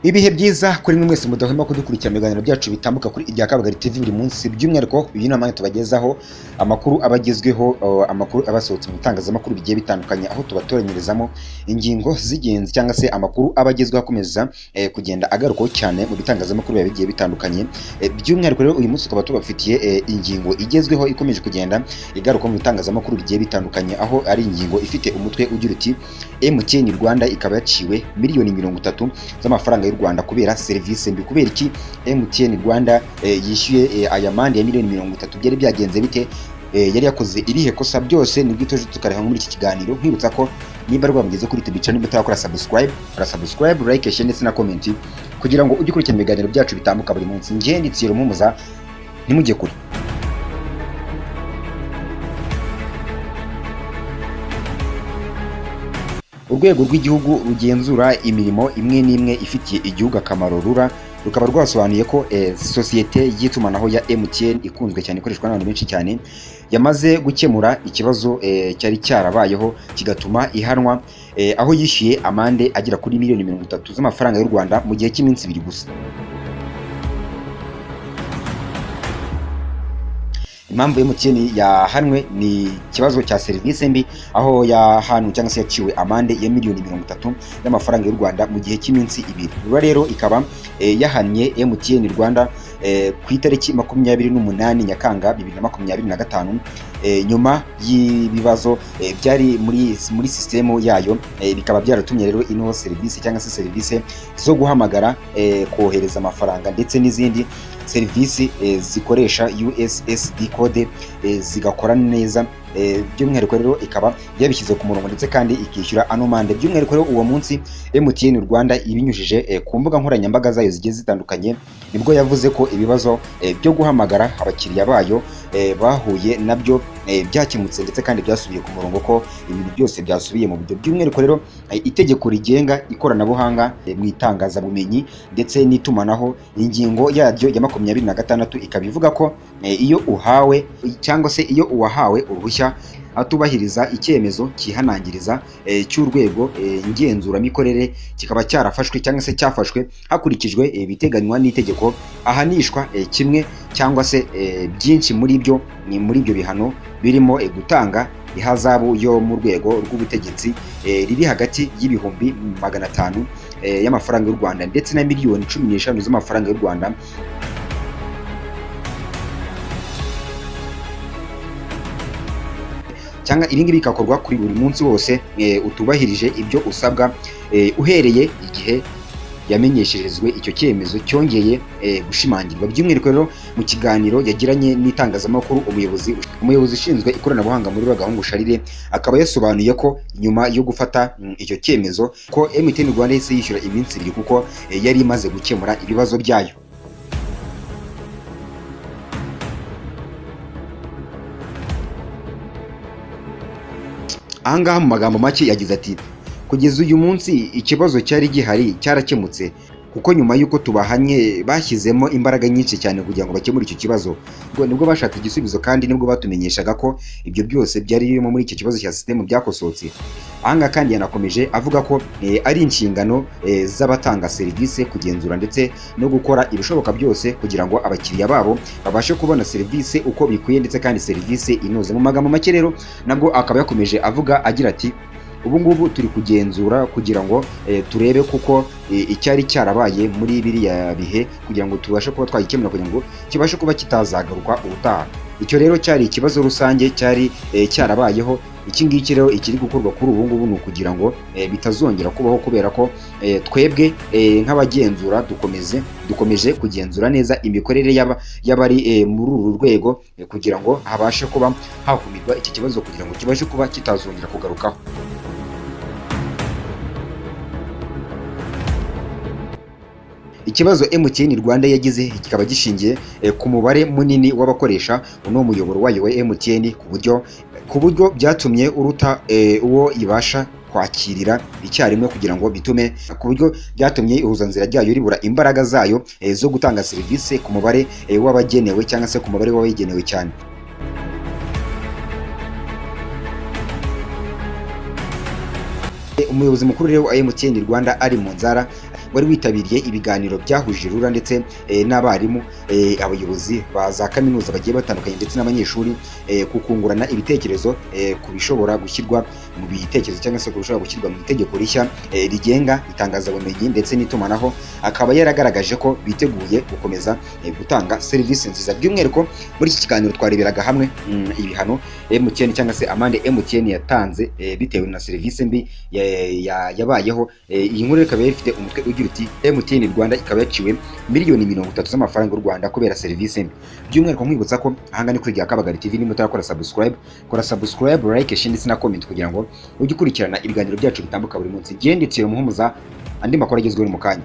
Ibihe byiza kuri mwe mwese mudahwema kudukurikirana ibiganiro byacu bitambuka kuri Irya Kabagari TV buri munsi. By'umwihariko uyu ni amanya tubagezaho amakuru abagezweho, amakuru abasohotse mu bitangazamakuru bigiye bitandukanye, aho tubatoranyirizamo ingingo z'ingenzi cyangwa se amakuru abagezweho akomeza kugenda agarukwaho cyane mu bitangazamakuru biba bigiye bitandukanye. By'umwihariko rero uyu munsi tukaba tubafitiye ingingo igezweho ikomeje kugenda igaruka mu bitangazamakuru bigiye bitandukanye, aho ari ingingo ifite umutwe ugira uti MTN Rwanda ikaba yaciwe miliyoni 30 z'amafaranga y'u Rwanda kubera serivisi mbi. Kubera iki MTN Rwanda yishyuye aya mande ya miliyoni 30? Byari byagenze bite? Yari yakoze irihe kosa? Byose nibwo tuje tukareba muri iki kiganiro. Nkwibutsa ko niba rwamugeze kuri YouTube channel utarakora subscribe, kora subscribe, like, share ndetse na comment kugira ngo ujye ukurikirana ibiganiro byacu bitambuka buri munsi. Njye ndi Thierry Muhumuza, ntimujye kure. Urwego rw'igihugu rugenzura imirimo imwe n'imwe ifitiye igihugu akamaro RURA rukaba rwasobanuye ko sosiyete y'itumanaho ya MTN ikunzwe cyane, ikoreshwa n'abantu benshi cyane, yamaze gukemura ikibazo cyari cyarabayeho kigatuma ihanwa, aho yishyuye amande agera kuri miliyoni 30 z'amafaranga y'u Rwanda mu gihe cy'iminsi 2 gusa. Impamvu MTN yahanwe ni ikibazo cya serivisi mbi, aho yahanwe cyangwa se yaciwe amande ya miliyoni 30 y'amafaranga y'u Rwanda mu gihe cy'iminsi 2. RURA rero ikaba yahannye MTN Rwanda ku itariki 28 Nyakanga 2025, nyuma y'ibibazo byari muri sisitemu yayo, bikaba byaratumye rero ino serivisi cyangwa se serivisi zo guhamagara, kohereza amafaranga ndetse n'izindi serivisi zikoresha USSD code zigakora neza. By'umwihariko rero ikaba yabishyize ku murongo ndetse kandi ikishyura ano mande. By'umwihariko rero uwo munsi MTN Rwanda ibinyujije ku mbuga nkoranyambaga zayo zigiye zitandukanye, nibwo yavuze ko ibibazo byo guhamagara abakiriya bayo bahuye nabyo byakemutse ndetse kandi byasubiye ku murongo, ko ibintu byose byasubiye mu buryo. By'umwihariko rero itegeko rigenga ikoranabuhanga mu itangazabumenyi ndetse n'itumanaho, ingingo yaryo ya 26 ikaba ivuga ko iyo uhawe cyangwa se iyo uwahawe uruhushya atubahiriza icyemezo cyihanangiriza cy'urwego ngenzuramikorere kikaba cyarafashwe cyangwa se cyafashwe hakurikijwe ibiteganywa n'itegeko, ahanishwa kimwe cyangwa se byinshi muri ibyo ni muri ibyo bihano birimo gutanga ihazabu yo mu rwego rw'ubutegetsi riri hagati y'ibihumbi 500 y'amafaranga y'u Rwanda ndetse na miliyoni 15 z'amafaranga y'u Rwanda. Cyangwa ibi ngibi bikakorwa kuri buri munsi wose utubahirije ibyo usabwa uhereye igihe yamenyesherezwe icyo cyemezo cyongeye gushimangirwa. By'umwihariko rero mu kiganiro yagiranye n'itangazamakuru, umuyobozi ushinzwe ikoranabuhanga muri Gahungu Charles akaba yasobanuye ko nyuma yo gufata icyo cyemezo ko MTN Rwanda yahise yishyura iminsi 2 kuko yari imaze gukemura ibibazo byayo. Ahangaha mu magambo make yagize ati kugeza uyu munsi ikibazo cyari gihari cyarakemutse, kuko nyuma y'uko tubahanye bashyizemo imbaraga nyinshi cyane kugira ngo bakemure icyo kibazo. Nibwo bashatse igisubizo kandi nibwo batumenyeshaga ko ibyo byose byari birimo muri icyo kibazo cya sisitemu byakosotse. Ahangaha kandi yanakomeje avuga ko ari inshingano z'abatanga serivisi kugenzura ndetse no gukora ibishoboka byose kugira ngo abakiriya babo babashe kubona serivisi uko bikwiye ndetse kandi serivisi inoze. Mu magambo make rero nabwo akaba yakomeje avuga agira ati ubu ngubu turi kugenzura kugira ngo turebe kuko icyari cyarabaye muri biriya bihe kugira ngo tubashe kuba twagikemura kugira ngo kibashe kuba kitazagaruka ubutaha. Icyo rero cyari ikibazo rusange cyari cyarabayeho. Iki ngiki rero ikiri gukorwa kuri ubu ngubu ni ukugira ngo bitazongera kubaho, kubera ko twebwe nk'abagenzura dukomeje kugenzura neza imikorere y'abari muri uru rwego kugira ngo habashe kuba hakumirwa iki kibazo kugira ngo kibashe kuba kitazongera kugarukaho. Ikibazo MTN Rwanda yagize kikaba gishingiye ku mubare munini w'abakoresha uno muyoboro wayo wa MTN, ku buryo byatumye uruta uwo ibasha kwakirira icyarimwe, kugira ngo bitume ku buryo byatumye ihuzanzira ryayo ribura imbaraga zayo zo gutanga serivisi ku mubare w'abagenewe cyangwa se ku mubare w'abayigenewe cyane. Umuyobozi mukuru rero wa MTN Rwanda Ali Munzara wari witabiriye ibiganiro byahuje RURA ndetse n'abarimu, abayobozi ba za kaminuza bagiye batandukanye ndetse n'abanyeshuri, ku kungurana ibitekerezo ku bishobora gushyirwa mu bitekerezo cyangwa se ku bishobora gushyirwa mu itegeko rishya rigenga itangazabumenyi ndetse n'itumanaho, akaba yaragaragaje ko biteguye gukomeza gutanga serivisi nziza. By'umwihariko muri iki kiganiro twareberaga hamwe ibihano MTN cyangwa se amande MTN yatanze bitewe na serivisi mbi yabayeho. Iyi nkuru ikaba ifite umutwe ugira uti: "MTN Rwanda ikaba yaciwe miliyoni 30 z'amafaranga y'u Rwanda kubera serivisi mbi." By'umwihariko nkwibutsa ko ahangana kuri rya Kabagari TV, niba utarakora subscribe, kora subscribe, like, share ndetse na comment kugira ngo ujye ukurikirana ibiganiro byacu bitambuka buri munsi. Gendekera umuhumuza, andi makuru agezweho mu kanya.